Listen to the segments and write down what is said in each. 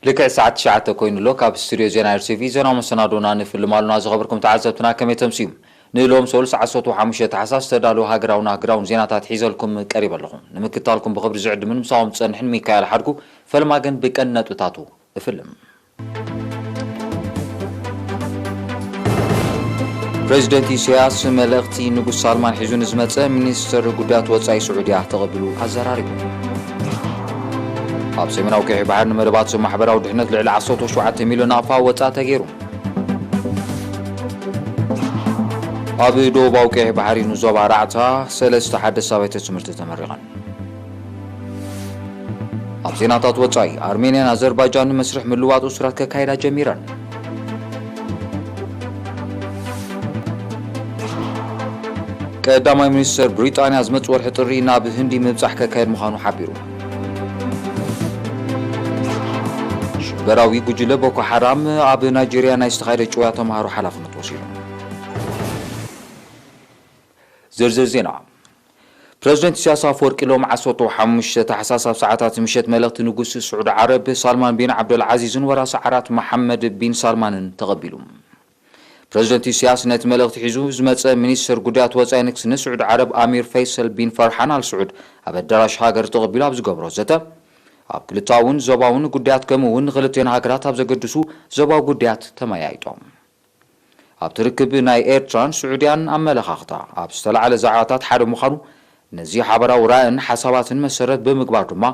ልክዕ ሰዓት ትሽዓተ ኮይኑ ኣሎ። ካብ ስቱድዮ ዜና ኤር ቲ ቪ ዜናዊ መሰናዶና ንፍልም ኣሉና። ዝኸበርኩም ተዓዘብትና ከመይ ተምስዩ? ንሎም ሰሉስ ዓሰርተ ሓሙሽተ ታሕሳስ ዝተዳለዉ ሃገራውን ኣህጉራውን ዜናታት ሒዘልኩም ቀሪበ ኣለኹ። ንምክትታልኩም ብኽብሪ ዝዕድምን ምሳኹም ዝጸንሕን ሚካኤል ሓድጉ። ፈልማ ግን ብቀንዲ ነጥብታቱ እፍልም። ፕሬዚደንት ኢሳያስ መልእኽቲ ንጉስ ሳልማን ሒዙ ንዝመጸ ሚኒስትር ጉዳያት ወጻኢ ስዑድያ ተቐቢሉ ኣዘራሪቡ። ኣብ ሰሜናዊ ቀይሕ ባሕሪ ንመደባት ማሕበራዊ ድሕነት ልዕሊ ዓሰርተ ሸውዓተ ሚልዮን ናቕፋ ወጻ ተገይሩ። ኣብ ደቡባዊ ቀይሕ ባሕሪ ንዞባ ራዕታ ሰለስተ ሓደስቲ ኣብያተ ትምህርቲ ተመሪቐን። ኣብ ዜናታት ወጻኢ፣ ኣርሜንያን ኣዘርባይጃንን መስርሕ ምልዋጥ እሱራት ከካይዳ ጀሚረን። ቀዳማይ ሚኒስተር ብሪጣንያ ዝመጽእ ወርሒ ጥሪ ናብ ህንዲ ምብጻሕ ከካየድ ምዃኑ ሓቢሩ። ሽበራዊ ጉጅለ ቦኮ ሓራም ኣብ ናይጄርያ ናይ ዝተኻየደ ጭውያ ተምሃሮ ሓላፍነት ወሲዱ። ዝርዝር ዜና። ፕረዚደንት ኢሳያስ ኣፈወርቂ ሎም ዓሰርተ ሓሙሽተ ታሕሳስ ኣብ ሰዓታት ምሸት መልእኽቲ ንጉስ ስዑዲ ዓረብ ሳልማን ቢን ዓብደልዓዚዝን ወራሲ ዓራት መሓመድ ቢን ሳልማንን ተቐቢሉ። ፕረዚደንት ኢሳያስ ነቲ መልእኽቲ ሒዙ ዝመጸ ሚኒስትር ጉዳያት ወጻኢ ንግስነት ስዑዲ ዓረብ ኣሚር ፈይሰል ቢን ፈርሓን ኣል ስዑድ ኣብ ኣዳራሽ ሃገር ተቐቢሉ ኣብ ዝገብሮ ዘተ፣ ኣብ ክልተኣውን ዞባውን ጉዳያት ከምኡ እውን ንክልቲኦን ሃገራት ኣብ ዘገድሱ ዞባዊ ጉዳያት ተመያይጦም። ኣብቲ ርክብ ናይ ኤርትራን ስዑድያን ኣመለኻኽታ ኣብ ዝተላዕለ ዛዕባታት ሓደ ምዃኑ፣ ነዚ ሓባራዊ ራእን ሓሳባትን መሰረት ብምግባር ድማ፣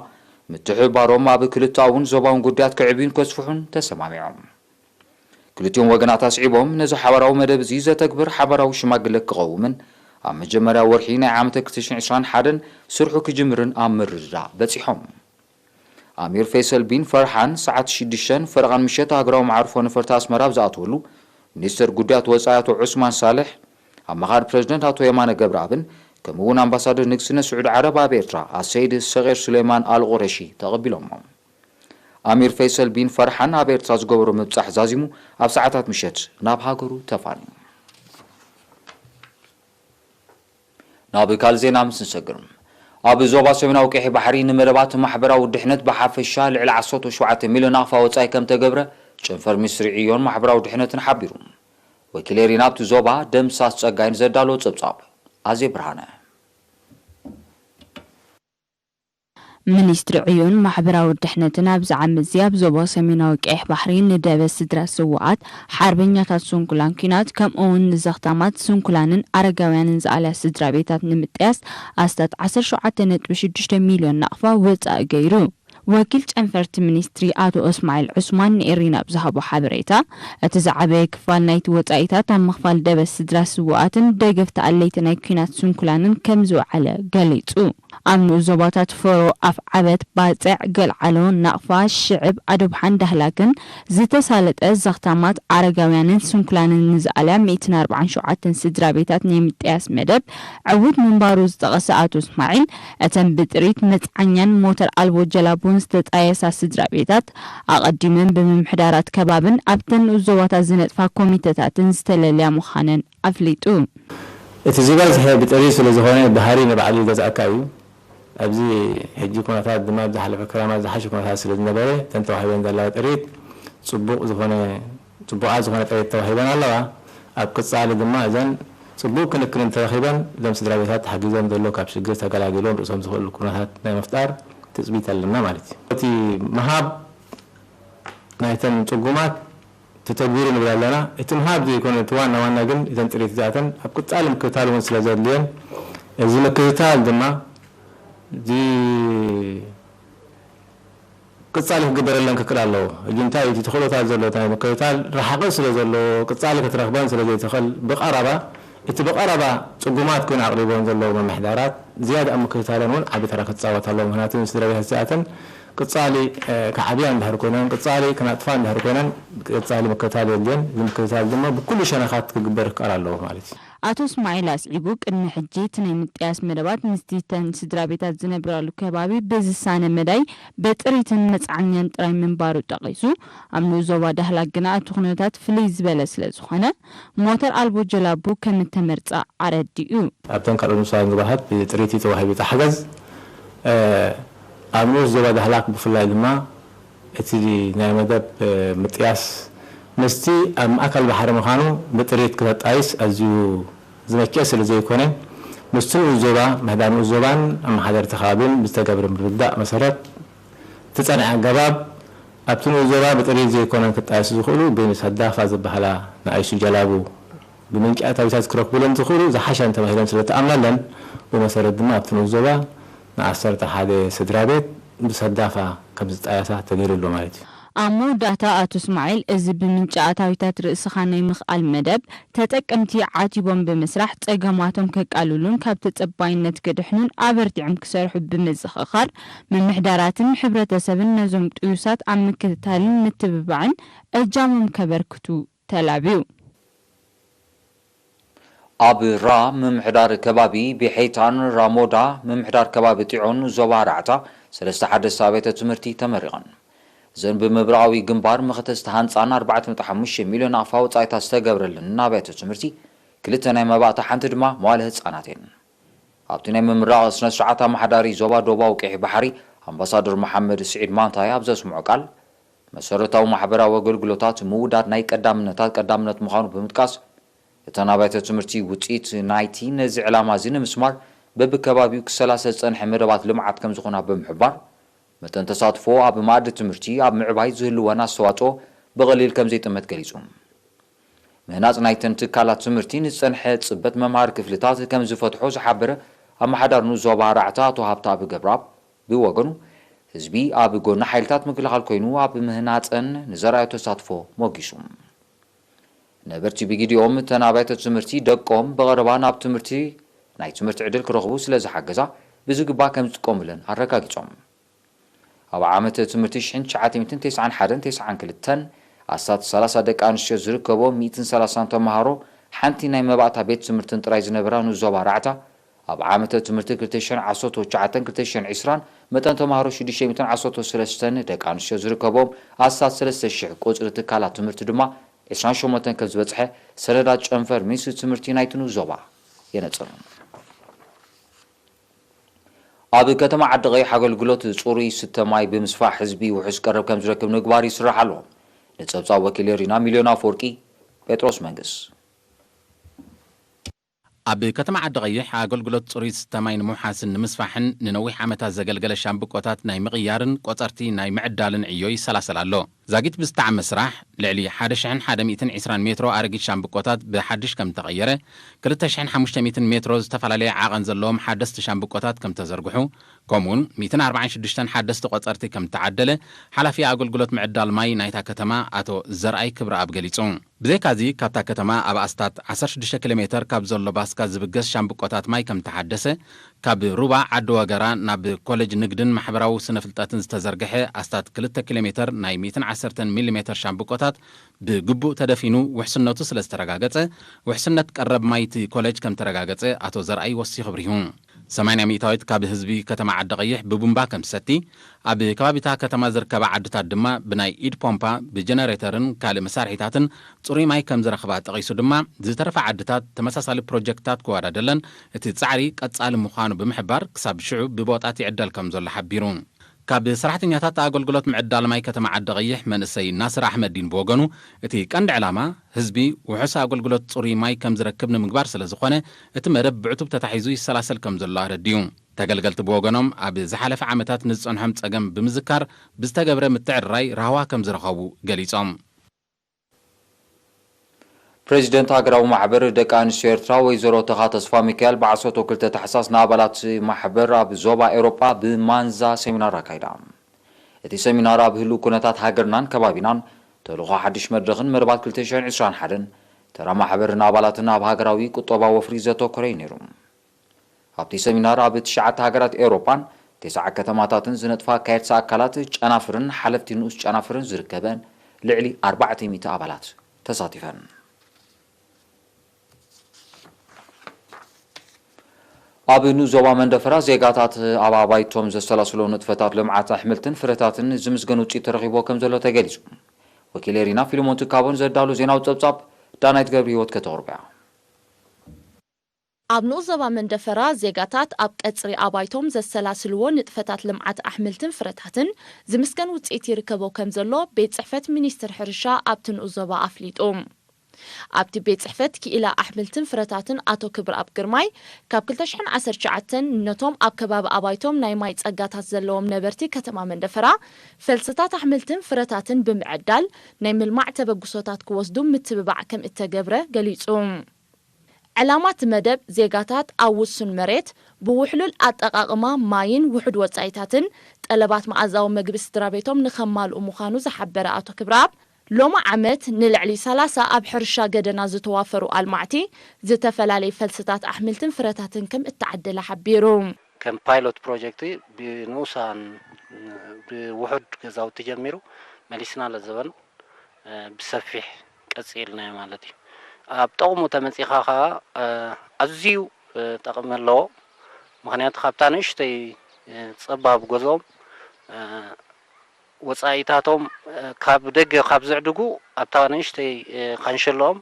ምትሕብባሮም ኣብ ክልተኣውን ዞባውን ጉዳያት ከዕብዩን ከስፍሑን ተሰማሚዖም። ክልቲኦም ወገናት ኣስዒቦም፣ ነዚ ሓባራዊ መደብ እዚ ዘተግብር ሓባራዊ ሽማግለ ክቐውምን ኣብ መጀመርያ ወርሒ ናይ ዓመተ ክልተ ሽሕን ዕስራን ሓደን ስርሑ ክጅምርን ኣብ ምርድዳእ በጺሖም። ኣሚር ፈይሰል ቢን ፈርሓን ሰዓት ሽዱሽተ ፈረቓን ምሸት ሃገራዊ መዓርፎ ነፈርቲ ኣስመራ ኣብ ዝኣተወሉ፣ ሚኒስተር ጉዳያት ወጻኢ ኣቶ ዑስማን ሳልሕ፣ ኣማኻሪ ፕረዚደንት ኣቶ የማነ ገብረኣብን፣ ከምኡ እውን ኣምባሳደር ንግስነት ስዑዲ ዓረብ ኣብ ኤርትራ ኣሰይድ ሰቒር ሱሌማን ኣል ቁረሺ ተቐቢሎሞ። ኣሚር ፈይሰል ቢን ፈርሓን ኣብ ኤርትራ ዝገበሮ ምብጻሕ ዛዚሙ ኣብ ሰዓታት ምሸት ናብ ሃገሩ ተፋንዩ። ናብ ካልእ ዜና ምስ ንሰግር፣ ኣብ ዞባ ሰሜናዊ ቀይሕ ባሕሪ ንመደባት ማሕበራዊ ድሕነት ብሓፈሻ ልዕሊ ዓሰርተ ሸውዓተ ሚልዮን ናቕፋ ወጻኢ ከም ተገብረ ጨንፈር ሚኒስትሪ ዕዮን ማሕበራዊ ድሕነትን ሓቢሩ። ወኪል ኤሪና ኣብቲ ዞባ ደምሳስ ጸጋይን ዘዳለዎ ጸብጻብ። ኣዜ ብርሃነ። ሚኒስትሪ ዕዮን ማሕበራዊ ድሕነትን ኣብዚ ዓመት እዚ ኣብ ዞባ ሰሜናዊ ቀይሕ ባሕሪ ንደበ ስድራ ስውኣት ሓርበኛታት ስንኩላን ኲናት፣ ከምኡ እውን ንዘኽታማት ስንኩላንን ኣረጋውያንን ዝኣልያ ስድራ ቤታት ንምጥያስ ኣስታት ዓሰርተ ሸውዓተ ነጥቢ ሽዱሽተ ሚልዮን ናቕፋ ወጻኢ ገይሩ። ወኪል ጨንፈርቲ ሚኒስትሪ ኣቶ እስማዒል ዑስማን ንኤሪና ኣብ ዝሃቦ ሓበሬታ፣ እቲ ዝዓበየ ክፋል ናይቲ ወጻኢታት ኣብ ምኽፋል ደበ ስድራ ስውኣትን ደገፍቲ ኣለይቲ ናይ ኲናት ስንኩላንን ከም ዝወዓለ ገሊጹ። ኣብ ንኡስ ዞባታት ፈሮ፣ ኣፍዓበት፣ ባጽዕ፣ ገልዓሎ፣ ናቕፋ፣ ሽዕብ፣ ኣዶብሓን ዳህላክን ዝተሳለጠ ዘኽታማት ኣረጋውያንን ስንኩላንን ንዝኣልያ ሚእትን ኣርባዓን ሸውዓተን ስድራ ቤታት ናይ ምጥያስ መደብ ዕዉት ምንባሩ ዝጠቐሰ ኣቶ እስማዒል፣ እተን ብጥሪት መጽዓኛን ሞተር ኣልቦ ጀላቡን ዝተጣየሳ ስድራ ቤታት ኣቐዲመን ብምምሕዳራት ከባብን ኣብተን ንኡስ ዞባታት ዝነጥፋ ኮሚተታትን ዝተለልያ ምዃነን ኣፍሊጡ። እቲ ዝበዝሐ ብጥሪት ስለ ዝኾነ ብሃሪ ንባዕሉ ይገዝኣካ እዩ። ኣብዚ ሕጂ ኩነታት ድማ ኣብ ዝሓለፈ ክረማት ዝሓሸ ኩነታት ስለ ዝነበረ፣ እተን ተዋሂበን ዘለዋ ጥሪት ጽቡቕ ዝኾነ፣ ጽቡቓት ዝኾነ ጥሪት ተዋሂበን ኣለዋ። ኣብ ቅጻሊ ድማ እዘን ጽቡቕ ክንክን እንተረኺበን፣ እዞም ስድራ ቤታት ተሓጊዞም ዘሎ ካብ ሽግር ተገላጊሎም ርእሶም ዝኽእሉ ኩነታት ናይ ምፍጣር ትጽቢት ኣለና ማለት እዩ። እቲ ምሃብ ናይተን ጽጉማት ተተግቢሩ ንብል ኣለና። እቲ ምሃብ ዘይኮነ፣ እቲ ዋና ዋና ግን እተን ጥሪት እዚኣተን ኣብ ቅጻሊ ምክትታል እውን ስለ ዘድልየን፣ እዚ ምክትታል ድማ እዚ ቅጻሊ ክግበረለን ክክእል ኣለዎ። ሕጂ እንታይ እቲ ተኽእሎታት ዘሎ ናይ ምክትታል ርሓቐ ስለ ዘሎ፣ ቅጻሊ ክትረኽበን ስለ ዘይትኽእል፣ ብቐረባ እቲ ብቐረባ ጽጉማት ኮይኑ ኣቕሪቦም ዘለዉ ምምሕዳራት ዝያዳ ኣብ ምክትታለን እውን ዓቢ ተራ ክጻወት ኣለዎ። ምኽንያቱ ንስድራ ቤታት እዚኣተን ቅጻሊ፣ እ፣ ክዓብያ እንድሕር ኮይነን፣ ቅጻሊ ክነጥፋ እንድሕር ኮይነን፣ ቅጻሊ ምክትታል የድልየን። እዚ ምክትታል ድማ ብኩሉ ሸነኻት ክግበር ክከኣል ኣለዎ ማለት እዩ። ኣቶ እስማዒል ኣስዒቡ፣ ቅድሚ ሕጂ እቲ ናይ ምጥያስ መደባት ምስቲ እተን ስድራ ቤታት ዝነብራሉ ከባቢ ብዝሳነ መዳይ ብጥሪትን መጽዓኛን ጥራይ ምንባሩ ጠቒሱ፣ ኣብ ንኡስ ዞባ ዳህላክ ግና እቲ ኩነታት ፍልይ ዝበለ ስለ ዝኾነ፣ ሞተር ኣልቦ ጀላቡ ከም እተመርጸ ኣረዲኡ። ኣብተን ካልኦት ንኡሳን ዞባታት ብጥሪት እዩ ተዋሂቡ እቲ ሓገዝ። እ፣ ኣብ ንኡስ ዞባ ዳህላክ ብፍላይ ድማ እቲ ናይ መደብ ምጥያስ ምስቲ ኣብ ማእከል ባሕሪ ምዃኑ ብጥሪት ክተጣይስ ኣዝዩ ዝመችእ ስለ ዘይኮነ፣ ምስቲ ንኡስ ዞባ፣ ምሕዳር ንኡስ ዞባን ኣመሓደርቲ ከባቢን ብዝተገብረ ምርድዳእ መሰረት፣ እቲ ጸንዐ ኣገባብ ኣብቲ ንኡስ ዞባ ብጥሪት ዘይኮነን ክጣየሱ ዝኽእሉ ብሰዳፋ ዝበሃላ ንኣሽቱ ጀላቡ ብምንጪ ኣታዊታት ክረክቡለን ዝኽእሉ ዝሓሸን ተባሂለን ስለ ተኣምነለን፣ ብመሰረት ድማ ኣብቲ ንኡስ ዞባ ንዓሰርተ ሓደ ስድራ ቤት ብሰዳፋ ከም ዝጣየሳ ተገይሩ ኣሎ ማለት እዩ። ኣብ መወዳእታ ኣቶ እስማዒል፣ እዚ ብምንጪ ኣታዊታት ርእስኻ ናይ ምኽኣል መደብ፣ ተጠቀምቲ ዓቲቦም ብምስራሕ ጸገማቶም ከቃልሉን ካብ ተጸባይነት ክድሕኑን ኣበርቲዖም ክሰርሑ ብምዝኽኻር፣ ምምሕዳራትን ሕብረተሰብን ነዞም ጥዩሳት ኣብ ምክትታልን ምትብባዕን እጃሞም ከበርክቱ ተላብዩ። ኣብ ራ ምምሕዳር ከባቢ ቢሐይታን ራሞዳ ምምሕዳር ከባቢ ጢዖን ዞባ ራዕታ ሰለስተ ሓደስቲ ኣብያተ ትምህርቲ ተመሪቐን። እዘን ብምብራቓዊ ግንባር መኸተ ዝተሃንፃን ኣርባዕተ ነጥቢ ሓሙሽተ ሚልዮን ኣፋ ወፃኢታት ዝተገብረለን ኣብያተ ትምህርቲ ክልተ ናይ መባእታ ሓንቲ ድማ መዋለ ህፃናት እየን። ኣብቲ ናይ ምምራቕ ስነ ስርዓት ኣመሓዳሪ ዞባ ዶባዊ ቀይሕ ባሕሪ ኣምባሳደር መሓመድ ስዒድ ማንታይ ኣብ ዘስምዖ ቃል መሰረታዊ ማሕበራዊ ኣገልግሎታት ምውዳድ ናይ ቀዳምነታት ቀዳምነት ምዃኑ ብምጥቃስ እተን ኣብያተ ትምህርቲ ውፅኢት ናይቲ ነዚ ዕላማ እዚ ንምስማር በብከባቢኡ ክሰላሰል ዝፀንሐ መደባት ልምዓት ከምዝኾና ብምሕባር መጠን ተሳትፎ ኣብ መኣዲ ትምህርቲ ኣብ ምዕባይ ዝህልወን ኣስተዋፅኦ ብቐሊል ከምዘይጥመት ገሊፁ። ምህናፅ ናይተን ትካላት ትምህርቲ ንዝፀንሐ ፅበት መምሃሪ ክፍልታት ከምዝፈትሖ ዝሓበረ ኣመሓዳሪ ንኡስ ዞባ ራዕታ ኣቶ ሃብተኣብ ገብረኣብ ብወገኑ ህዝቢ ኣብ ጎኒ ሓይልታት ምክልኻል ኮይኑ ኣብ ምህናፀን ንዘርኣዮ ተሳትፎ ሞጊሱ። ነበርቲ ብግዲኦም እተን ኣብያተ ትምህርቲ ደቆም ብቐረባ ናብ ትምህርቲ ናይ ትምህርቲ ዕድል ክረኽቡ ስለዝሓገዛ ብዝግባእ ከምዝጥቀሙለን ኣረጋጊፆም። ኣብ ዓመተ ትምህርቲ ሽሕን ትሽዓተ ሚእትን ተስዓን ሓደን ተስዓን ክልተን ኣስታት ሰላሳ ደቂ ኣንስትዮ ዝርከቦ ሚእትን ሰላሳን ተምሃሮ ሓንቲ ናይ መባእታ ቤት ትምህርትን ጥራይ ዝነበራ ንኡስ ዞባ ራዕታ ኣብ ዓመተ ትምህርቲ ክልተ ሽሕን ዓሰርተ ትሽዓተን ክልተ ሽሕን ዕስራን መጠን ተምሃሮ ሽዱሽተ ሚእትን ዓሰርተ ሰለስተን ደቂ ኣንስትዮ ዝርከቦም ኣስታት ሰለስተ ሽሕ ቁፅሪ ትካላት ትምህርቲ ድማ ዕስራን ሸሞንተን ከም ዝበፅሐ ሰነዳት ጨንፈር ሚኒስትሪ ትምህርቲ ናይቲ ንኡስ ዞባ የነፅሩ። ኣብ ከተማ ዓዲ ቀይሕ ኣገልግሎት ፅሩይ ዝስተ ማይ ብምስፋሕ ህዝቢ ውሑስ ቀረብ ከምዝረክብ ንምግባር ይስራሕ ኣሎ። ንፀብፃብ ወኪል ሪና ሚልዮን ኣፈወርቂ፣ ጴጥሮስ መንግስ። ኣብ ከተማ ዓዲ ቀይሕ ኣገልግሎት ፅሩይ ዝስተ ማይ ንምውሓስን ንምስፋሕን ንነዊሕ ዓመታት ዘገልገለ ሻምብቆታት ናይ ምቕያርን ቆፀርቲ ናይ ምዕዳልን ዕዮ ይሰላሰል ኣሎ። ዛጊት ብዝተዓመ ስራሕ ልዕሊ ሓደ ሽሕን ሓደ ሚእትን ዕስራን ሜትሮ ኣረጊት ሻምብቆታት ብሓድሽ ከም ዝተቐየረ፣ ክልተ ሽሕን ሓሙሽተ ሚእትን ሜትሮ ዝተፈላለየ ዓቐን ዘለዎም ሓደስቲ ሻምብቆታት ከም ዝተዘርግሑ፣ ከምኡውን ሚእትን ኣርባዓን ሽዱሽተን ሓደስቲ ቆጸርቲ ከም ዝተዓደለ ሓላፊ ኣገልግሎት ምዕዳል ማይ ናይታ ከተማ ኣቶ ዘርኣይ ክብረኣብ ገሊጹ። ብዘይካዚ ካብታ ከተማ ኣብ ኣስታት ዓሰርተ ሽዱሽተ ኪሎ ሜተር ካብ ዘሎ ባስካ ዝብገስ ሻምብቆታት ማይ ከም ዝተሓደሰ፣ ካብ ሩባ ዓዲ ወገራ ናብ ኮለጅ ንግድን ማሕበራዊ ስነ ፍልጠትን ዝተዘርግሐ ኣስታት ክልተ ኪሎ ሜተር ናይ ሚእትን ዓሰርተን ሚሊ ሜተር ሻምብቆታት ብግቡእ ተደፊኑ ውሕስነቱ ስለ ዝተረጋገጸ፣ ውሕስነት ቀረብ ማይ እቲ ኮለጅ ከም ተረጋገጸ ኣቶ ዘርኣይ ወሲኹ ኣብሪሁ። ሰማንያ ሚእታዊት ካብ ህዝቢ ከተማ ዓዲ ቀይሕ ብቡምባ ከም ዝሰቲ፣ ኣብ ከባቢታ ከተማ ዝርከባ ዓድታት ድማ ብናይ ኢድ ፖምፓ፣ ብጀነሬተርን ካልእ መሳርሒታትን ጽሩይ ማይ ከም ዝረኽባ ጠቒሱ ድማ፣ ዝተረፋ ዓድታት ተመሳሳሊ ፕሮጀክትታት ክወዳደለን እቲ ጻዕሪ ቀጻሊ ምዃኑ ብምሕባር፣ ክሳብ ሽዑ ብቦጣት ይዕደል ከም ዘሎ ሓቢሩ። ካብ ሰራሕተኛታት ኣገልግሎት ምዕዳል ማይ ከተማ ዓዲ ቀይሕ መንእሰይ ናስር ኣሕመዲን ብወገኑ፣ እቲ ቀንዲ ዕላማ ህዝቢ ውሑስ ኣገልግሎት ጽሩይ ማይ ከም ዝረክብ ንምግባር ስለ ዝኾነ፣ እቲ መደብ ብዕቱብ ተታሒዙ ይሰላሰል ከም ዘሎ ኣረዲኡ። ተገልገልቲ ብወገኖም፣ ኣብ ዝሓለፈ ዓመታት ንዝጸንሖም ጸገም ብምዝካር ብዝተገብረ ምትዕርራይ ራህዋ ከም ዝረኸቡ ገሊጾም። ፕሬዚደንት ሃገራዊ ማሕበር ደቂ ኣንስትዮ ኤርትራ ወይዘሮ ተኻ ተስፋሚካኤል ብ ዓሰርተ ክልተ ታሕሳስ ንኣባላት ማሕበር ኣብ ዞባ ኤውሮጳ ብማንዛ ሰሚናር ኣካይዳ። እቲ ሰሚናር ኣብ ህሉው ኩነታት ሃገርናን ከባቢናን፣ ተልእኾ ሓድሽ መድረኽን መደባት ክልተ ሽሕን ዕስራን ሓደን፣ ተራ ማሕበርን ኣባላትን ኣብ ሃገራዊ ቁጠባዊ ወፍሪ ዘተኮረ እዩ ነይሩ። ኣብቲ ሰሚናር ኣብ ትሽዓተ ሃገራት ኤውሮጳን ተስዓ ከተማታትን ዝነጥፋ ኣካየድቲ ኣካላት፣ ጨናፍርን ሓለፍቲ ንኡስ ጨናፍርን ዝርከበን ልዕሊ ኣርባዕተ ሚእቲ ኣባላት ተሳቲፈን። ኣብ ንኡስ ዞባ መንደፈራ ዜጋታት ኣብ ኣባይቶም ዘሰላስሎ ንጥፈታት ልምዓት ኣሕምልትን ፍረታትን ዝምስገን ውፅኢት ተረኺብዎ ከም ዘሎ ተገሊፁ። ወኪል ኤሪና ፊልሞን ትካቦን ዘዳሎ ዜናዊ ፀብፃብ ዳናይት ገብረ ህይወት ከተቕርቦ እያ። ኣብ ንኡስ ዞባ መንደፈራ ዜጋታት ኣብ ቀጽሪ ኣባይቶም ዘሰላስልዎ ንጥፈታት ልምዓት ኣሕምልትን ፍረታትን ዝምስገን ውጽኢት ይርከቦ ከም ዘሎ ቤት ጽሕፈት ሚኒስትር ሕርሻ ኣብቲ ንኡስ ዞባ ኣፍሊጡ። ኣብቲ ቤት ጽሕፈት ክኢላ ኣሕምልትን ፍረታትን ኣቶ ክብረኣብ ግርማይ፣ ካብ ክልተ ሽሕን ዓሰርተ ትሽዓተን ነቶም ኣብ ከባቢ ኣባይቶም ናይ ማይ ጸጋታት ዘለዎም ነበርቲ ከተማ መንደፈራ ፈልስታት ኣሕምልትን ፍረታትን ብምዕዳል ናይ ምልማዕ ተበግሶታት ክወስዱ ምትብባዕ ከም እተገብረ ገሊጹ። ዕላማ እቲ መደብ ዜጋታት ኣብ ውሱን መሬት ብውሕሉል ኣጠቓቕማ ማይን ውሑድ ወጻኢታትን ጠለባት መኣዛዊ መግቢ ስድራ ቤቶም ንኸማልኡ ምዃኑ ዝሓበረ ኣቶ ክብረኣብ፣ ሎሚ ዓመት ንልዕሊ ሰላሳ ኣብ ሕርሻ ገደና ዝተዋፈሩ ኣልማዕቲ ዝተፈላለየ ፈልስታት ኣሕምልትን ፍረታትን ከም እተዓደለ ሓቢሩ። ከም ፓይሎት ፕሮጀክት ብንኡሳን ብውሑድ ገዛውቲ ጀሚሩ መሊስና ለዘበን ብሰፊሕ ቀጺልናዮ ማለት እዩ። ኣብ ጠቕሙ ተመጺኻ ኸኣ ኣዝዩ ጠቕሚ ኣለዎ። ምኽንያቱ ካብታ ንእሽተይ ጸባብ ገዝኦም ወጻኢታቶም ካብ ደገ ካብ ዝዕድጉ ኣብታ ንእሽተይ ካንሸሎኦም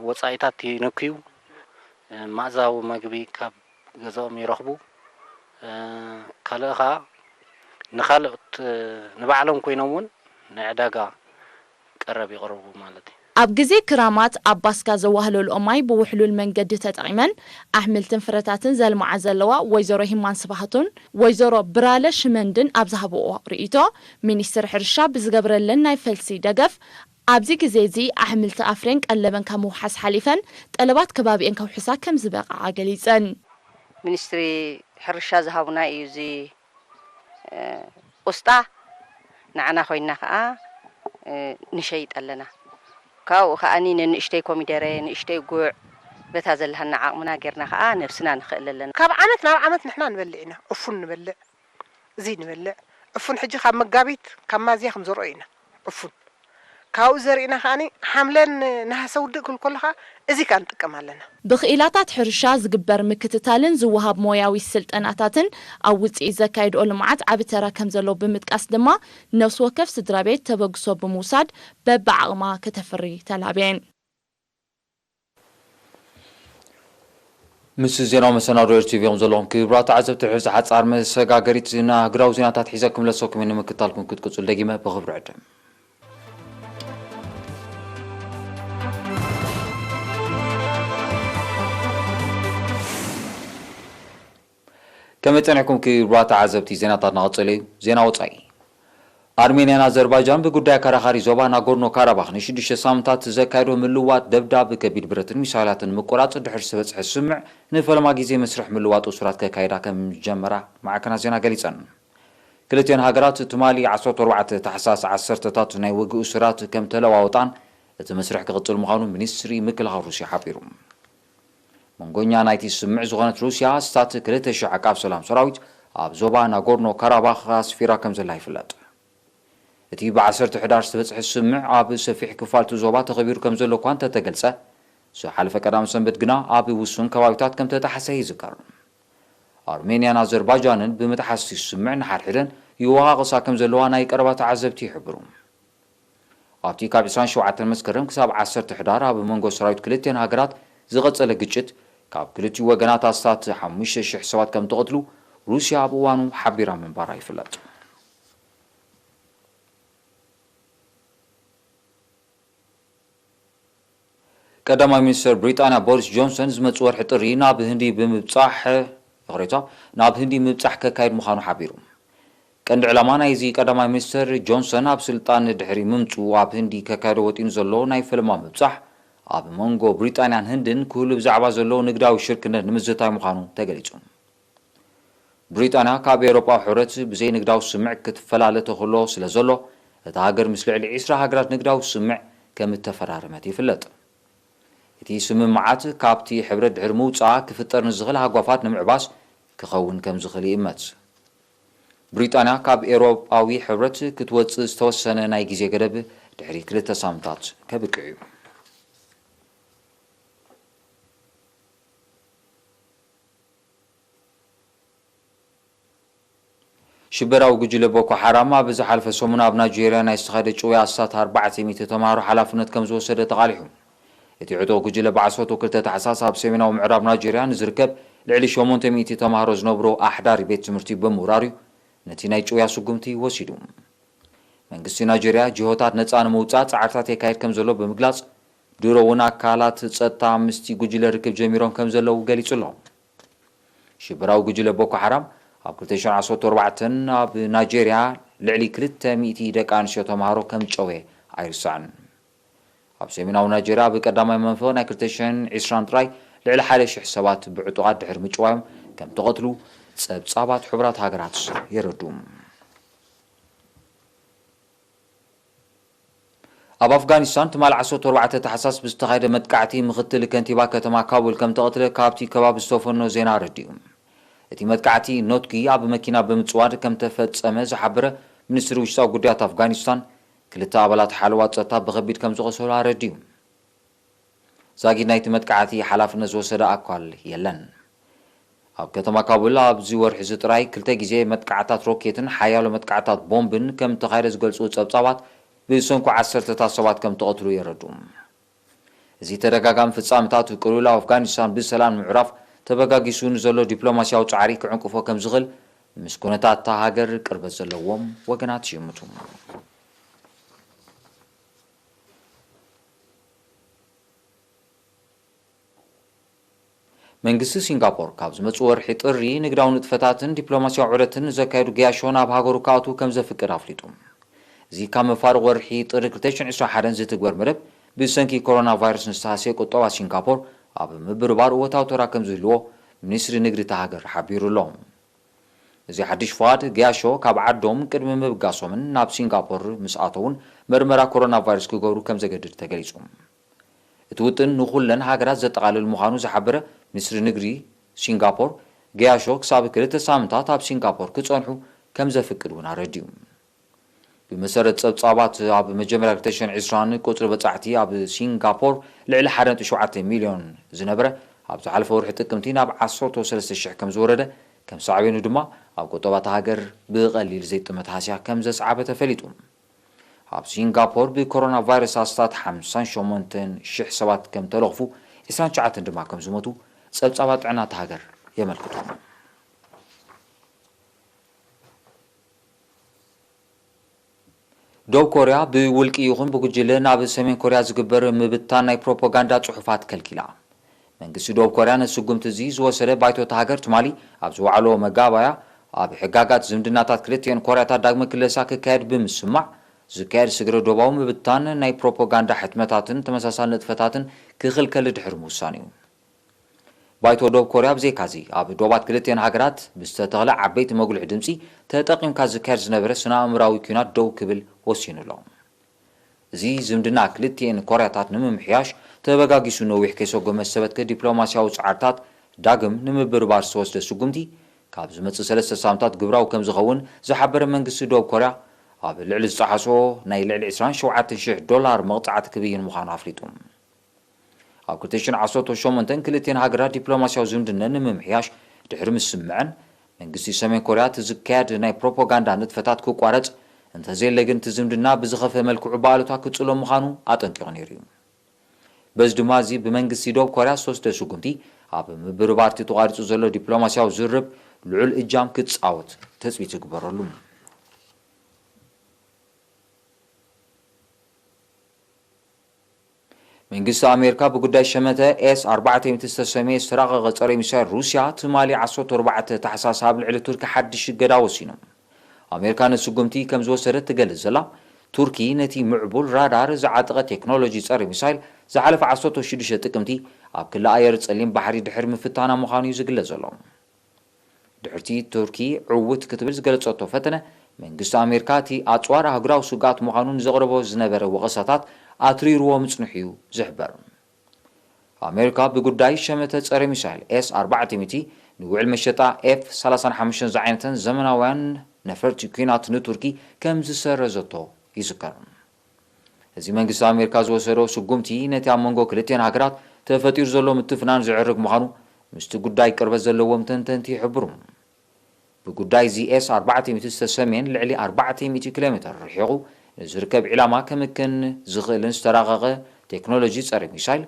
ወጻኢታት ይነክዩ፣ መኣዛዊ መግቢ ካብ ገዛኦም ይረኽቡ። ካልእ ኸኣ ንኻልኦት ንባዕሎም ኮይኖም እውን ንዕዳጋ ቀረብ ይቕርቡ ማለት እዩ። ኣብ ግዜ ክራማት ኣብ ባስካ ዘዋህለልኦ ማይ ብውሕሉል መንገዲ ተጠቒመን ኣሕምልትን ፍረታትን ዘልምዓ ዘለዋ ወይዘሮ ሂማን ስብሃቱን ወይዘሮ ብራለ ሽመንድን ኣብ ዝሃብኦ ርእይቶ፣ ሚኒስትሪ ሕርሻ ብዝገብረለን ናይ ፈልሲ ደገፍ ኣብዚ ግዜ እዚ ኣሕምልቲ ኣፍርየን ቀለበን ካብ ምውሓስ ሓሊፈን ጠለባት ከባቢኤን ከውሕሳ ከም ዝበቕዓ ገሊጸን። ሚኒስትሪ ሕርሻ ዝሃቡና እዩ እዚ ቁስጣ ንዓና ኮይንና ከኣ ንሸይጥ ኣለና። ካብኡ ከኣኒ ንንእሽተይ ኮሚደረ፣ ንእሽተይ ጉዕ በታ ዘለሃና ዓቕምና ጌርና ከኣ ነብስና ንኽእል ኣለና። ካብ ዓመት ናብ ዓመት ንሕና ንበልዕ ኢና። እፉን ንበልዕ፣ እዚ ንበልዕ። እፉን ሕጂ ካብ መጋቢት ካብ ማዝያ ክንዘርኦ ኢና። እፉን ካብኡ ዘሪእና ከኣኒ ሓምለን ነሃሰ ውድእ ክብል ከሎ ከኣ እዚ ከኣ ንጥቀም ኣለና። ብኽኢላታት ሕርሻ ዝግበር ምክትታልን ዝወሃብ ሞያዊ ስልጠናታትን ኣብ ውጽኢት ዘካይድኦ ልምዓት ዓቢ ተራ ከም ዘለዎ ብምጥቃስ ድማ ነፍሲ ወከፍ ስድራ ቤት ተበግሶ ብምውሳድ በብዓቕማ ከተፍሪ ተላብየን። ምስ ዜናዊ መሰናዶ ኤርቲቪ ዘለኹም ክቡራት ተዓዘብቲ፣ ሕዚ ሓጻር መሰጋገሪት ናህግራዊ ዜናታት ሒዘ ክምለሰኩም እየ። ንምክታልኩም ክትቅጽሉ ደጊመ ብኽብሪ ዕድም። ከመይ ጸኒሕኩም ክቡራት ተዓዘብቲ? ዜናታትና ቀጸለ እዩ። ዜና ወጻኢ። ኣርሜንያን ኣዘርባይጃን ብጉዳይ ኣከራኻሪ ዞባ ናጎርኖ ካራባኽ ንሽዱሽተ ሳምንታት ዘካየዶ ምልዋጥ ደብዳብ ከቢድ ብረትን ሚሳይላትን ምቁራጽ ድሕሪ ዝበጽሐ ስምምዕ ንፈለማ ግዜ መስርሕ ምልዋጥ እሱራት ከካይዳ ከም ዝጀመራ ማዕከናት ዜና ገሊጸን። ክልቲኤን ሃገራት ትማሊ ዓሰርተ ኣርባዕተ ታሕሳስ ዓሰርተታት ናይ ውግእ እሱራት ከም ተለዋወጣን እቲ መስርሕ ክቕጽል ምዃኑ ሚኒስትሪ ምክልኻል ሩስያ ሓቢሩ። መንጎኛ ናይቲ ስምምዕ ዝኾነት ሩስያ ኣስታት ክልተ ሽሕ ዓቃብ ሰላም ሰራዊት ኣብ ዞባ ናጎርኖ ካራባኽ ኣስፊራ ከም ዘላ ይፍለጥ። እቲ ብዓሰርተ ሕዳር ዝተበጽሐ ስምምዕ ኣብ ሰፊሕ ክፋል እቲ ዞባ ተኸቢሩ ከም ዘሎ እኳ እንተተገልጸ፣ ዝሓለፈ ቀዳም ሰንበት ግና ኣብ ውሱን ከባቢታት ከም ተጣሕሰ ይዝከር። ኣርሜንያን ኣዘርባይጃንን ብምጥሓስ እቲ ስምምዕ ንሓድሕደን ይወቓቐሳ ከም ዘለዋ ናይ ቀረባ ተዓዘብቲ ይሕብሩ። ኣብቲ ካብ ዕስራን ሸውዓተን መስከረም ክሳብ ዓሰርተ ሕዳር ኣብ መንጎ ሰራዊት ክልቲኤን ሃገራት ዝቐጸለ ግጭት፣ ካብ ክልቲኡ ወገናት ኣስታት ሓሙሽተ ሽሕ ሰባት ከም ተቐትሉ ሩስያ ኣብ እዋኑ ሓቢራ ምንባራ ይፍለጥ። ቀዳማይ ሚኒስተር ብሪጣንያ ቦሪስ ጆንሰን ዝመጽእ ወርሒ ጥሪ ናብ ህንዲ ብምብጻሕ፣ ይቕሬታ፣ ናብ ህንዲ ምብጻሕ ከካይድ ምዃኑ ሓቢሩ። ቀንዲ ዕላማ ናይዚ ቀዳማይ ሚኒስተር ጆንሰን ኣብ ስልጣን ድሕሪ ምምጽኡ ኣብ ህንዲ ከካይዶ ወጢኑ ዘሎ ናይ ፈለማ ምብጻሕ፣ ኣብ መንጎ ብሪጣንያን ህንድን ክህሉ ብዛዕባ ዘሎ ንግዳዊ ሽርክነት ንምዝታይ ምዃኑ ተገሊጹ። ብሪጣንያ ካብ ኤውሮጳዊ ሕብረት ብዘይ ንግዳዊ ስምምዕ ክትፈላለ ተኽእሎ ስለ ዘሎ፣ እታ ሃገር ምስ ልዕሊ ዕስራ ሃገራት ንግዳዊ ስምምዕ ከም እተፈራረመት ይፍለጥ። እቲ ስምምዓት ካብቲ ሕብረት ድሕሪ ምውጻኣ ክፍጠር ንዝኽእል ሃጓፋት ንምዕባስ ክኸውን ከም ዝኽእል ይእመት። ብሪጣንያ ካብ ኤውሮጳዊ ሕብረት ክትወጽእ ዝተወሰነ ናይ ግዜ ገደብ ድሕሪ ክልተ ሳምንታት ከብቅዕ እዩ። ሽበራዊ ጉጅለ ቦኮ ሓራም ኣብ ዝሓለፈ ሰሙን ኣብ ናይጄርያ ናይ ዝተኻየደ ጭውያ ኣስታት ኣርባዕተ ሚእቲ ተምሃሮ ሓላፍነት ከም ዝወሰደ ተቓሊሑ። እቲ ዕጡቕ ጉጅለ ብዓሰርተ ክልተ ታሕሳስ ኣብ ሰሜናዊ ምዕራብ ናይጀርያ ንዝርከብ ልዕሊ ሸሞንተ ሚእቲ ተማሃሮ ዝነብሮ ኣሕዳሪ ቤት ትምህርቲ ብምውራር እዩ ነቲ ናይ ጭውያ ስጉምቲ ወሲዱ። መንግስቲ ናይጀርያ ጅሆታት ነጻ ንምውጻእ ጻዕርታት የካይድ ከም ዘሎ ብምግላጽ፣ ድሮ እውን ኣካላት ጸጥታ ምስቲ ጉጅለ ርክብ ጀሚሮም ከም ዘለዉ ገሊጹ ኣሎ። ሽበራዊ ጉጅለ ቦኮ ሓራም ኣብ ክልተ ሽሕን ዓሰርተ ኣርባዕተን ኣብ ናይጀርያ ልዕሊ ክልተ ሚእቲ ደቂ ኣንስትዮ ተማሃሮ ከም ጨውየ ኣይርሳዕን። ኣብ ሰሜናዊ ናይጀርያ ኣብ ቀዳማይ መንፈቕ ናይ ክልተ ሽሕን ዕስራን ጥራይ ልዕሊ ሓደ ሽሕ ሰባት ብዕጡቓት ድሕሪ ምጭዋዮም ከም ተቐትሉ ጸብጻባት ሕቡራት ሃገራት የረድኡ። ኣብ ኣፍጋኒስታን ትማሊ ዓሰርተ ኣርባዕተ ታሕሳስ ብዝተኻየደ መጥቃዕቲ ምኽትል ከንቲባ ከተማ ካቡል ከም ተቐትለ ካብቲ ከባቢ ዝተፈኖ ዜና ኣረዲኡ። እቲ መጥቃዕቲ ኖትጊ ኣብ መኪና ብምጽዋድ ከም ተፈጸመ ዝሓበረ ሚኒስትሪ ውሽጣዊ ጉዳያት ኣፍጋኒስታን፣ ክልተ ኣባላት ሓለዋ ጸጥታ ብኸቢድ ከም ዝቖሰሉ ኣረዲኡ። ዛጊድ ናይቲ መጥቃዕቲ ሓላፍነት ዝወሰደ ኣካል የለን። ኣብ ከተማ ካቡል ኣብዚ ወርሒ እዚ ጥራይ ክልተ ግዜ መጥቃዕታት ሮኬትን ሓያሎ መጥቃዕታት ቦምብን ከም ተኻየደ ዝገልጹ ጸብጻባት፣ ብሰንኩ ዓሰርተታት ሰባት ከም ተቐትሉ የረድኡ። እዚ ተደጋጋሚ ፍጻመታት ቅልውላው ኣፍጋኒስታን ብሰላም ንምዕራፍ ተበጋጊሱ ንዘሎ ዲፕሎማስያዊ ጻዕሪ ክዕንቅፎ ከም ዝኽእል ምስ ኩነታት እታ ሃገር ቅርበት ዘለዎም ወገናት ይእምቱ። መንግስቲ ሲንጋፖር ካብ ዝመጽእ ወርሒ ጥሪ ንግዳዊ ንጥፈታትን ዲፕሎማስያዊ ዑደትን ዘካየዱ ገያሾ ናብ ሃገሩ ክኣትዉ ከም ዘፍቅድ ኣፍሊጡ። እዚ ካብ መፋርቕ ወርሒ ጥሪ ክልተ ሽሕን ዕስራን ሓደን ዝትግበር መደብ፣ ብሰንኪ ኮሮና ቫይረስ ንዝተሃስየ ቁጠባ ሲንጋፖር ኣብ ምብርባር እወታዊ ተራ ከም ዝህልዎ ሚኒስትሪ ንግዲ እታ ሃገር ሓቢሩ ኣሎ። እዚ ሓድሽ ፍቓድ ገያሾ ካብ ዓዶም ቅድሚ ምብጋሶምን ናብ ሲንጋፖር ምስ ኣተውን መርመራ ኮሮና ቫይረስ ክገብሩ ከም ዘገድድ ተገሊጹ። እቲ ውጥን ንኹለን ሃገራት ዘጠቓልል ምዃኑ ዝሓበረ ሚኒስትሪ ንግዲ ሲንጋፖር፣ ገያሾ ክሳብ ክልተ ሳምንታት ኣብ ሲንጋፖር ክጸንሑ ከም ዘፍቅድ እውን ኣረዲኡ። ብመሰረት ጸብጻባት፣ ኣብ መጀመርያ ክልተ ሽሕን ዕስራን ቁጽሪ በጻሕቲ ኣብ ሲንጋፖር ልዕሊ ሓደ ነጥቢ ሸውዓተ ሚልዮን ዝነበረ፣ ኣብ ዝሓለፈ ወርሒ ጥቅምቲ ናብ ዓሰርተ ሰለስተ ሽሕ ከም ዝወረደ፣ ከም ሳዕቤኑ ድማ ኣብ ቁጠባ እታ ሃገር ብቐሊል ዘይጥመት ሃስያ ከም ዘስዓበ ተፈሊጡ። ኣብ ሲንጋፖር ብኮሮና ቫይረስ ኣስታት ሓምሳን ሸሞንተን ሽሕ ሰባት ከም ተለኽፉ፣ ዕስራን ትሽዓተን ድማ ከም ዝሞቱ ጸብጻባት ጥዕና እታ ሃገር የመልክቱ። ደቡብ ኮርያ ብውልቂ ይኹን ብጉጅለ ናብ ሰሜን ኮርያ ዝግበር ምብታን ናይ ፕሮፓጋንዳ ጽሑፋት ከልኪላ። መንግስቲ ደቡብ ኮርያ ነቲ ስጉምቲ እዚ ዝወሰደ፣ ባይቶ እታ ሃገር ትማሊ ኣብ ዝወዓሎ መጋባያ፣ ኣብ ሕጋጋት ዝምድናታት ክልቲኤን ኮርያታት ዳግመ ክለሳ ክካየድ ብምስማዕ፣ ዝካየድ ስግረ ዶባዊ ምብታን ናይ ፕሮፓጋንዳ ሕትመታትን ተመሳሳሊ ንጥፈታትን ክኽልከል ድሕሪ ምውሳን እዩ። ባይቶ ደቡብ ኮርያ ብዘይካዚ፣ ኣብ ዶባት ክልቲኤን ሃገራት ብዝተተኽለ ዓበይቲ መጉልሒ ድምጺ ተጠቒምካ ዝካየድ ዝነበረ ስነ ኣእምራዊ ኲናት ደው ክብል ወሲኑ ኣሎ። እዚ ዝምድና ክልቲኤን ኮርያታት ንምምሕያሽ ተበጋጊሱ ነዊሕ ከይሰጎመ ዝተበትከ ዲፕሎማስያዊ ጻዕርታት ዳግም ንምብርባር ዝተወስደ ስጉምቲ፣ ካብ ዝመጽእ ሰለስተ ሳምንታት ግብራዊ ከም ዝኸውን ዝሓበረ መንግስቲ ደቡብ ኮርያ፣ ኣብ ልዕሊ ዝጠሓሶ ናይ ልዕሊ ዕስራን ሸውዓተን ሽሕ ዶላር መቕጻዕቲ ክብይን ምዃኑ ኣፍሊጡ። ኣብ ክልተ ሽሕን ዓሰርተ ሸሞንተን ክልቲኤን ሃገራት ዲፕሎማስያዊ ዝምድነን ንምምሕያሽ ድሕሪ ምስምዐን፣ መንግስቲ ሰሜን ኮርያ እቲ ዝካየድ ናይ ፕሮፓጋንዳ ንጥፈታት ክቋረጽ፣ እንተዘየለ ግን እቲ ዝምድና ብዝኸፈ መልክዑ ብኣሉታ ክጽሎ ምዃኑ ኣጠንቂቑ ነይሩ እዩ። በዚ ድማ እዚ ብመንግስቲ ደቡብ ኮርያ ዝተወስደ ስጉምቲ ኣብ ምብርባር እቲ ተቋሪጹ ዘሎ ዲፕሎማስያዊ ዝርርብ ልዑል እጃም ክጻወት ትጽቢት ይግበረሉ። መንግስቲ ኣሜሪካ ብጉዳይ ሸመተ ኤስ ኣርባዕተ ሚእቲ ዝተሰመየ ዝተራቐቐ ጸረ ሚሳይል ሩስያ ትማሊ ዓሰርተ ኣርባዕተ ታሕሳስ ኣብ ልዕሊ ቱርኪ ሓድሽ እገዳ ወሲኑ። ኣሜሪካ ነቲ ስጉምቲ ከም ዝወሰደት ትገልጽ ዘላ፣ ቱርኪ ነቲ ምዕቡል ራዳር ዝዓጠቐ ቴክኖሎጂ ጸረ ሚሳይል ዝሓለፈ ዓሰርተ ሽዱሽተ ጥቅምቲ ኣብ ክሊ ኣየር ጸሊም ባሕሪ ድሕሪ ምፍታና ምዃኑ እዩ ዝግለጽ ዘሎ። ድሕርቲ ቱርኪ ዕውት ክትብል ዝገለጸቶ ፈተነ፣ መንግስቲ ኣሜሪካ እቲ ኣጽዋር ኣህጉራዊ ስግኣት ምዃኑ ንዘቕረቦ ዝነበረ ወቐሳታት ኣትሪርዎ ምጽንሑ እዩ ዝሕበር። ኣሜሪካ ብጉዳይ ሸመተ ጸረ ሚሳይል ኤስ ኣርባዕተ ሚእቲ ንውዕል መሸጣ ኤፍ ሰላሳን ሓሙሽተን ዝዓይነተን ዘመናውያን ነፈርቲ ኲናት ንቱርኪ ከም ዝሰረዘቶ ይዝከር። እዚ መንግስቲ ኣሜሪካ ዝወሰዶ ስጉምቲ ነቲ ኣብ መንጎ ክልቲኤን ሃገራት ተፈጢሩ ዘሎ ምትፍናን ዘዕርግ ምዃኑ ምስቲ ጉዳይ ቅርበት ዘለዎም ተንተንቲ ይሕብሩ። ብጉዳይ እዚ ኤስ ኣርባዕተ ሚእቲ ዝተሰምየን ልዕሊ ኣርባዕተ ሚእቲ ኪሎ ሜትር ርሒቑ ንዝርከብ ዒላማ ከምክን ዝኽእልን ዝተራቐቐ ቴክኖሎጂ ጸረ ሚሳይል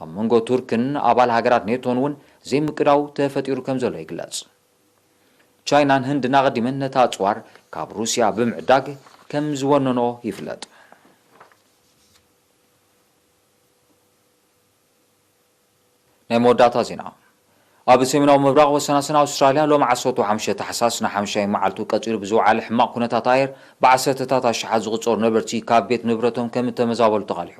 ኣብ መንጎ ቱርክን ኣባል ሃገራት ኔቶን እውን ዘይምቅዳው ተፈጢሩ ከም ዘሎ ይግለጽ። ቻይናን ህንድን ኣቐዲመን ነቲ ኣጽዋር ካብ ሩስያ ብምዕዳግ ከም ዝወነኖ ይፍለጥ። ናይ መወዳእታ ዜና። ኣብ ሰሜናዊ ምብራቕ ወሰናስን ኣውስትራልያ ሎም ዓሰርተ ሓሙሽተ ታሕሳስ ንሓምሻይ መዓልቱ ቀጺሉ ብዝወዓለ ሕማቕ ኩነታት ኣየር ብዓሰርተታት ኣሽሓት ዝቑጸሩ ነበርቲ ካብ ቤት ንብረቶም ከም እተመዛበሉ ተቓሊሑ።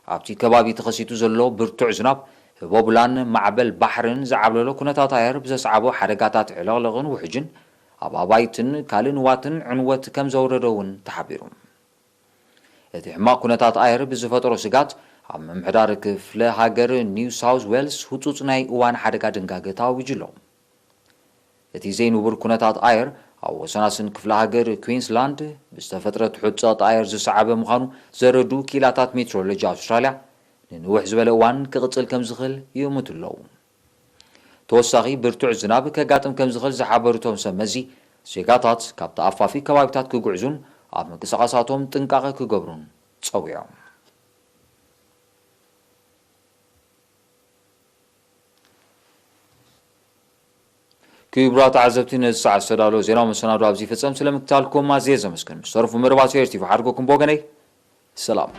ኣብቲ ከባቢ ተኸሲቱ ዘሎ ብርቱዕ ዝናብ፣ ህቦብላን ማዕበል ባሕርን ዝዓብለሎ ኩነታት ኣየር ብዘስዓቦ ሓደጋታት ዕለቕለቕን ውሕጅን ኣብ ኣባይትን ካልእ ንዋትን ዕንወት ከም ዘውረደ እውን ተሓቢሩ። እቲ ሕማቕ ኩነታት ኣየር ብዝፈጠሮ ስጋት ኣብ ምምሕዳር ክፍለ ሃገር ኒው ሳውዝ ዌልስ ህጹጽ ናይ እዋን ሓደጋ ድንጋገ ተኣዊጁ ኣሎ። እቲ ዘይንቡር ኩነታት ኣየር ኣብ ወሰናስን ክፍለ ሃገር ኩዊንስላንድ ብዝተፈጥረ ትሑት ጸቕጢ ኣየር ዝሰዓበ ምዃኑ ዘረዱ ክኢላታት ሜትሮሎጂ ኣውስትራልያ ንንውሕ ዝበለ እዋን ክቕጽል ከም ዝኽእል ይእምቱ ኣለዉ። ተወሳኺ ብርቱዕ ዝናብ ከጋጥም ከም ዝኽእል ዝሓበሩ እቶም ሰብ መዚ፣ ዜጋታት ካብ ተኣፋፊ ከባቢታት ክጉዕዙን ኣብ ምንቅስቓሳቶም ጥንቃቐ ክገብሩን ጸዊዖም። ክቡራት ተዓዘብቲ፣ ነዚ ሰዓት ዝተዳለወ ዜናዊ መሰናዶ ኣብዚ ይፍጸም። ስለምክታልኩም ኣዝየ ዘመስግን። ምስ ተረፉ መደባት ኤር ቲቪ ሓድጎኩም ብወገነይ ሰላም።